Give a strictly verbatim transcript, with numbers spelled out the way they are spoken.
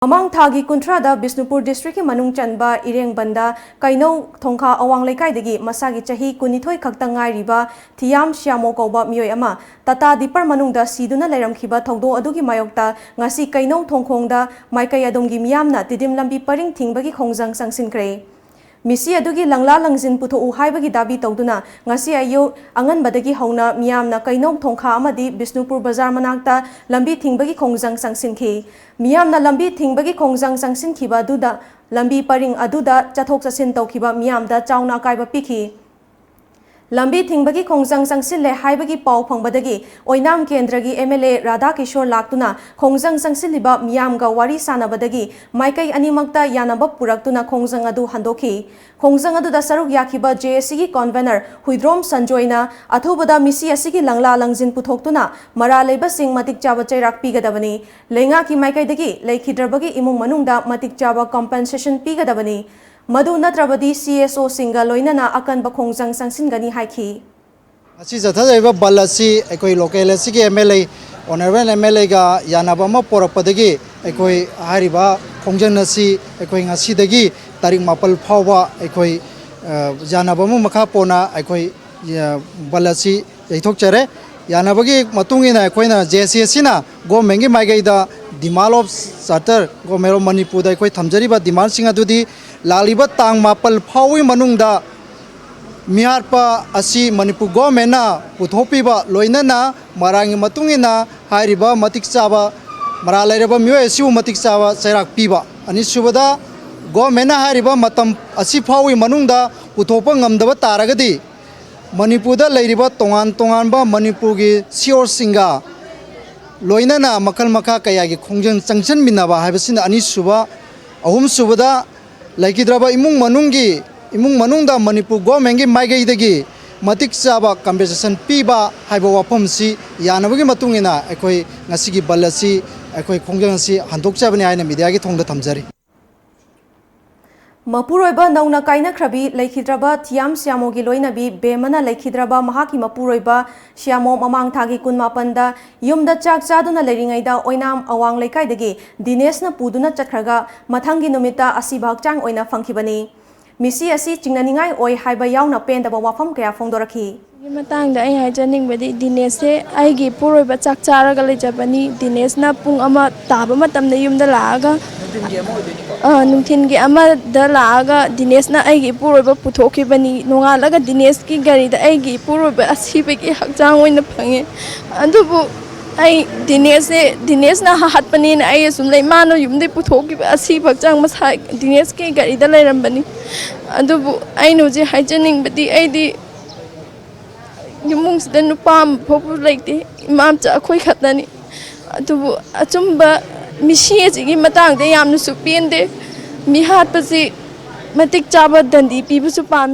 ꯃꯃꯥꯡ ꯊꯥꯒꯤ ꯀꯨꯟꯊ꯭ꯔꯥꯗ ꯕꯤꯁꯅꯨꯄꯨꯔ ꯗꯤꯁꯇ꯭ꯔꯤꯛꯀꯤ ꯃꯅꯨꯡ ꯆꯟꯕ ꯏꯔꯦꯡꯕꯟꯗ ꯀꯩꯅꯧ ꯊꯣꯡꯈꯥ ꯑꯋꯥꯡ ꯂꯩꯀꯥꯏꯗꯒꯤ ꯃꯁꯥꯒꯤ ꯆꯍꯤ ꯀꯨꯟꯅꯤꯊꯣꯏ ꯈꯛꯇ ꯉꯥꯏꯔꯤꯕ ꯊꯤꯌꯥꯝ ꯁ꯭ꯌꯥꯃꯣ ꯀꯧꯕ ꯃꯤꯑꯣꯏ ꯑꯃ ꯇꯥꯇꯥ ꯗꯤꯄꯔ ꯃꯅꯨꯡꯗ ꯁꯤꯗꯨꯅ ꯂꯩꯔꯝꯈꯤꯕ ꯊꯧꯗꯣꯛ ꯑꯗꯨꯒꯤ ꯃꯥꯌꯣꯛꯇ ꯉꯁꯤ ꯀꯩꯅꯧ ꯊꯣꯡꯈꯣꯡꯗ ꯃꯥꯏꯀꯩ ꯑꯗꯣꯝꯒꯤ ꯃꯤꯌꯥꯝꯅ ꯇꯤꯗꯤꯝ ꯂꯝꯕꯤ ꯄꯔꯤꯡ ꯊꯤꯡꯕꯒꯤ ꯈꯣꯡꯖꯪ ꯆꯪꯁꯤꯟꯈ꯭ꯔꯦ꯫ ꯃꯤꯁꯤ ꯑꯗꯨꯒꯤ ꯂꯪꯂꯥ ꯂꯪꯖꯤꯟ ꯄꯨꯊꯣꯛꯎ ꯍꯥꯏꯕꯒꯤ ꯗꯥꯕꯤ ꯇꯧꯗꯨꯅ ꯉꯁꯤ ꯑꯌꯨꯛ ꯑꯉꯟꯕꯗꯒꯤ ꯍꯧꯅ ꯃꯤꯌꯥꯝꯅ ꯀꯩꯅꯧ ꯊꯣꯡꯈꯥ ꯑꯃꯗꯤ ꯕꯤꯁꯅꯨꯄꯨꯔ ꯕꯖꯥꯔ ꯃꯅꯥꯛꯇ ꯂꯝꯕꯤ ꯊꯤꯡꯕꯒꯤ ꯈꯣꯡꯖꯪ ꯆꯪꯁꯤꯟꯈꯤ꯫ ꯃꯤꯌꯥꯝꯅ ꯂꯝꯕꯤ ꯊꯤꯡꯕꯒꯤ ꯈꯣꯡꯖꯪ ꯆꯪꯁꯤꯟꯈꯤꯕ ꯑꯗꯨꯗ ꯂꯝꯕꯤ ꯄꯔꯤꯡ ꯑꯗꯨꯗ ꯆꯠꯊꯣꯛ ꯆꯠꯁꯤꯟ ꯇꯧꯈꯤꯕ ꯃꯤꯌꯥꯝꯗ ꯆꯥꯎꯅ ꯑꯀꯥꯏꯕ ꯄꯤꯈꯤ꯫ ꯂꯝꯕꯤ ꯊꯤꯡꯕꯒꯤ ꯈꯣꯡꯖꯪ ꯆꯪꯁꯤꯜꯂꯦ ꯍꯥꯏꯕꯒꯤ ꯄꯥꯎ ꯐꯪꯕꯗꯒꯤ ꯑꯣꯏꯅꯥꯝ ꯀꯦꯟꯗ꯭ꯔꯒꯤ ꯑꯦꯝ ꯑꯦꯜ ꯑꯦ ꯔꯥꯙꯥ ꯀꯤꯁꯣꯔ ꯂꯥꯛꯇꯨꯅ ꯈꯣꯡꯖꯪ ꯆꯪꯁꯤꯜꯂꯤꯕ ꯃꯤꯌꯥꯝꯒ ꯋꯥꯔꯤ ꯁꯥꯟꯅꯕꯗꯒꯤ ꯃꯥꯏꯀꯩ ꯑꯅꯤꯃꯛꯇ ꯌꯥꯅꯕ ꯄꯨꯔꯛꯇꯨꯅ ꯈꯣꯡꯖꯪ ꯑꯗꯨ ꯍꯟꯗꯣꯛꯈꯤ꯫ ꯈꯣꯡꯖꯪ ꯑꯗꯨꯗ ꯁꯔꯨꯛ ꯌꯥꯈꯤꯕ ꯖꯦ ꯑꯦ ꯁꯤꯒꯤ ꯀꯣꯟꯚꯦꯅꯔ ꯍꯨꯏꯗ꯭ꯔꯣꯝ ꯁꯟꯖꯣꯏꯅ ꯑꯊꯨꯕꯗ ꯃꯤꯁꯤ ꯑꯁꯤꯒꯤ ꯂꯪꯂꯥ ꯂꯪꯖꯤꯟ ꯄꯨꯊꯣꯛꯇꯨꯅ ꯃꯔꯥꯜ ꯂꯩꯕꯁꯤꯡ ꯃꯇꯤꯛ ꯆꯥꯕ ꯆꯩꯔꯥꯛ ꯄꯤꯒꯗꯕꯅꯤ꯫ ꯂꯩꯉꯥꯛꯀꯤ ꯃꯥꯏꯀꯩꯗꯒꯤ ꯂꯩꯈꯤꯗ꯭ꯔꯕꯒꯤ ꯏꯃꯨꯡ ꯃꯅꯨꯡꯗ ꯃꯇꯤꯛ ꯆꯥꯕ ꯀꯝꯄꯦꯟꯁꯦꯁꯟ ꯄꯤꯒꯗꯕꯅꯤ꯫ ꯃꯗꯨ ꯅꯠꯇ꯭ꯔꯕꯗꯤ ꯁꯤ ꯑꯦꯁ ꯑꯣꯁꯤꯡꯒ ꯂꯣꯏꯅꯅ ꯑꯀꯟꯕ ꯈꯣꯡꯖꯪ ꯆꯪꯁꯤꯟꯒꯅꯤ ꯍꯥꯏꯈꯤ꯫ ꯉꯁꯤ ꯆꯠꯊꯖꯔꯤꯕ ꯕꯟꯗ ꯑꯁꯤ ꯑꯩꯈꯣꯏ ꯂꯣꯀꯦꯜ ꯑꯁꯤꯒꯤ M L A, honourable M L ꯑꯦꯒ ꯌꯥꯅꯕ ꯑꯃ ꯄꯣꯔꯛꯄꯗꯒꯤ ꯑꯩꯈꯣꯏ ꯍꯥꯏꯔꯤꯕ ꯈꯣꯡꯖꯪ ꯑꯁꯤ ꯑꯩꯈꯣꯏ ꯉꯁꯤꯗꯒꯤ ꯇꯥꯔꯤꯛ ꯃꯥꯄꯜ ꯐꯥꯎꯕ ꯑꯩꯈꯣꯏ, ꯑ, ꯌꯥꯅꯕ ꯑꯃ ꯃꯈꯥ ꯄꯣꯟꯅ ꯑꯩꯈꯣꯏ, ꯑ, ꯕꯟꯗ ꯑꯁꯤ ꯌꯩꯊꯣꯛꯆꯔꯦ꯫ ꯌꯥꯅꯕꯒꯤ ꯃꯇꯨꯡ ꯏꯟꯅ ꯑꯩꯈꯣꯏꯅ ꯖꯦ ꯑꯦ ꯁꯤ ꯑꯁꯤꯅ ꯒꯣꯔꯃꯦꯟꯒꯤ ꯃꯥꯏꯀꯩꯗ demand of charter, Government of ꯃꯅꯤꯄꯨꯔꯗ ꯑꯩꯈꯣꯏ ꯊꯝꯖꯔꯤꯕ ꯗꯤꯃꯥꯟꯁꯤꯡ ꯑꯗꯨꯗꯤ ꯂꯥꯛꯂꯤꯕ ꯇꯥꯡ ꯃꯥꯄꯜ ꯐꯥꯎꯕꯒꯤ ꯃꯅꯨꯡꯗ ꯃꯤꯍꯥꯠꯄ ꯑꯁꯤ ꯃꯅꯤꯄꯨꯔ ꯒꯣꯔꯃꯦꯟꯅ ꯄꯨꯊꯣꯛꯄꯤꯕ, ꯂꯣꯏꯅꯅ ꯃꯔꯥꯡꯒꯤ ꯃꯇꯨꯡ ꯏꯟꯅ ꯍꯥꯏꯔꯤꯕ ꯃꯇꯤꯛ ꯆꯥꯕ, ꯃꯔꯥꯜ ꯂꯩꯔꯕ ꯃꯤꯑꯣꯏ ꯑꯁꯤꯕꯨ ꯃꯇꯤꯛ ꯆꯥꯕ ꯆꯩꯔꯥꯛ ꯄꯤꯕ꯫ ꯑꯅꯤꯁꯨꯕꯗ, ꯒꯣꯔꯃꯦꯟꯅ ꯍꯥꯏꯔꯤꯕ ꯃꯇꯝ ꯑꯁꯤ ꯐꯥꯎꯒꯤ ꯃꯅꯨꯡꯗ ꯄꯨꯊꯣꯛꯄ ꯉꯝꯗꯕ ꯇꯥꯔꯒꯗꯤ, ꯃꯅꯤꯄꯨꯔꯗ ꯂꯩꯔꯤꯕ ꯇꯣꯉꯥꯟ ꯇꯣꯉꯥꯟꯕ ꯃꯅꯤꯄꯨꯔꯒꯤ ꯁꯤ ꯑꯣꯁꯤꯡꯒ ꯂꯣꯏꯅꯅ ꯃꯈꯜ ꯃꯈꯥ ꯀꯌꯥꯒꯤ ꯈꯣꯡꯖꯪ ꯆꯪꯁꯤꯟꯃꯤꯟꯅꯕ ꯍꯥꯏꯕꯁꯤꯅ ꯑꯅꯤꯁꯨꯕ꯫ ꯑꯍꯨꯝꯁꯨꯕꯗ, ꯂꯩꯈꯤꯗ꯭ꯔꯕ ꯏꯃꯨꯡ ꯃꯅꯨꯡꯒꯤ, ꯏꯃꯨꯡ ꯃꯅꯨꯡꯗ ꯃꯅꯤꯄꯨꯔ ꯒꯣꯔꯃꯦꯟꯒꯤ ꯃꯥꯏꯀꯩꯗꯒꯤ ꯃꯇꯤꯛ ꯆꯥꯕ ꯀꯝꯄꯦꯟꯁꯦꯁꯟ ꯄꯤꯕ ꯍꯥꯏꯕ ꯋꯥꯐꯝꯁꯤ ꯌꯥꯅꯕꯒꯤ ꯃꯇꯨꯡ ꯏꯟꯅ ꯑꯩꯈꯣꯏ ꯉꯁꯤꯒꯤ ꯕꯟꯗ ꯑꯁꯤ, ꯑꯩꯈꯣꯏ ꯈꯣꯡꯖꯪ ꯑꯁꯤ ꯍꯟꯗꯣꯛꯆꯕꯅꯤ ꯍꯥꯏꯅ ꯃꯤꯗꯤꯌꯥꯒꯤ ꯊꯣꯡꯗ ꯊꯝꯖꯔꯤ꯫ ꯃꯄꯨꯔꯣꯏꯕ ꯅꯧꯅ ꯀꯥꯏꯅꯈ꯭ꯔꯕꯤ ꯂꯩꯈꯤꯗ꯭ꯔꯕ ꯊꯤꯌꯥꯝ ꯁꯤꯌꯥꯃꯣꯒꯤ ꯂꯣꯏꯅꯕꯤ ꯕꯦꯝꯃꯅ ꯂꯩꯈꯤꯗ꯭ꯔꯕ ꯃꯍꯥꯛꯀꯤ ꯃꯄꯨꯔꯣꯏꯕ ꯁꯤꯌꯥꯃꯣ ꯃꯃꯥꯡ ꯊꯥꯒꯤ ꯀꯨꯟꯃꯥꯄꯟꯗ ꯌꯨꯝꯗ ꯆꯥꯛ ꯆꯥꯗꯨꯅ ꯂꯩꯔꯤꯉꯩꯗ ꯑꯣꯏꯅꯥꯝ ꯑꯋꯥꯡ ꯂꯩꯀꯥꯏꯗꯒꯤ ꯗꯤꯅꯦꯁꯅ ꯄꯨꯗꯨꯅ ꯆꯠꯈ꯭ꯔꯒ ꯃꯊꯪꯒꯤ ꯅꯨꯃꯤꯠꯇ ꯑꯁꯤꯕ ꯍꯛꯆꯥꯡ ꯑꯣꯏꯅ ꯐꯪꯈꯤꯕꯅꯤ꯫ ꯃꯤꯁꯤ ꯑꯁꯤ ꯆꯤꯡꯅꯅꯤꯡꯉꯥꯏ ꯑꯣꯏ ꯍꯥꯏꯕ ꯌꯥꯎꯅ ꯄꯦꯟꯗꯕ ꯋꯥꯐꯝ ꯀꯌꯥ ꯐꯣꯡꯗꯣꯔꯛꯈꯤ꯫ ꯁꯤꯒꯤ ꯃꯇꯥꯡꯗ ꯑꯩ ꯍꯥꯏꯖꯅꯤꯡꯕꯗꯤ, ꯗꯤꯅꯦꯁꯁꯦ ꯑꯩꯒꯤ ꯏꯄꯨꯔꯣꯏꯕ ꯆꯥꯛ ꯆꯥꯔꯒ ꯂꯩꯖꯕꯅꯤ꯫ ꯗꯤꯅꯦꯁꯅ ꯄꯨꯡ ꯑꯃ ꯇꯥꯕ ꯃꯇꯝꯗ ꯌꯨꯝꯗ ꯂꯥꯛꯑꯒ, ꯑ, ꯅꯨꯡꯊꯤꯟꯒꯤ ꯑꯃꯗ ꯂꯥꯛꯑꯒ ꯗꯤꯅꯦꯁꯅ ꯑꯩꯒꯤ ꯏꯄꯨꯔꯣꯏꯕ ꯄꯨꯊꯣꯛꯈꯤꯕꯅꯤ꯫ ꯅꯣꯡꯉꯥꯜꯂꯒ ꯗꯤꯅꯦꯁꯀꯤ ꯒꯥꯔꯤꯗ ꯑꯩꯒꯤ ꯏꯄꯨꯔꯣꯏꯕ ꯑꯁꯤꯕꯒꯤ ꯍꯛꯆꯥꯡ ꯑꯣꯏꯅ ꯐꯪꯉꯦ꯫ ꯑꯗꯨꯕꯨ ꯑꯩ ꯗꯤꯅꯦꯁꯁꯦ, ꯗꯤꯅꯦꯁꯅ ꯍꯥꯠꯄꯅꯦꯅ ꯑꯩ ꯑꯁꯨꯝ ꯂꯩ꯫ ꯃꯥꯅ ꯌꯨꯝꯗꯒꯤ ꯄꯨꯊꯣꯛꯈꯤꯕ ꯑꯁꯤꯕ ꯍꯛꯆꯥꯡ ꯃꯁꯥ ꯗꯤꯅꯦꯁꯀꯤ ꯒꯥꯔꯤꯗ ꯂꯩꯔꯝꯕꯅꯤ꯫ ꯑꯗꯨꯕꯨ ꯑꯩꯅ ꯍꯧꯖꯤꯛ ꯍꯥꯏꯖꯅꯤꯡꯕꯗꯤ, ꯑꯩꯗꯤ ꯏꯃꯨꯡꯁꯤꯗ ꯅꯨꯄꯥ ꯑꯃ ꯐꯥꯎꯕ ꯂꯩꯇꯦ, ꯏꯃꯥ ꯃꯆꯥ ꯑꯩꯈꯣꯏ ꯈꯛꯇꯅꯤ꯫ ꯑꯗꯨꯕꯨ ꯑꯆꯨꯝꯕ ꯃꯤꯁꯤ ꯑꯁꯤꯒꯤ ꯃꯇꯥꯡꯗ ꯌꯥꯝꯅꯁꯨ ꯄꯦꯟꯗꯦ꯫ ꯃꯤꯍꯥꯠꯄꯁꯤ ꯃꯇꯤꯛ ꯆꯥꯕ ꯗꯟꯗꯤ ꯄꯤꯕꯁꯨ ꯄꯥꯝꯃꯤ꯫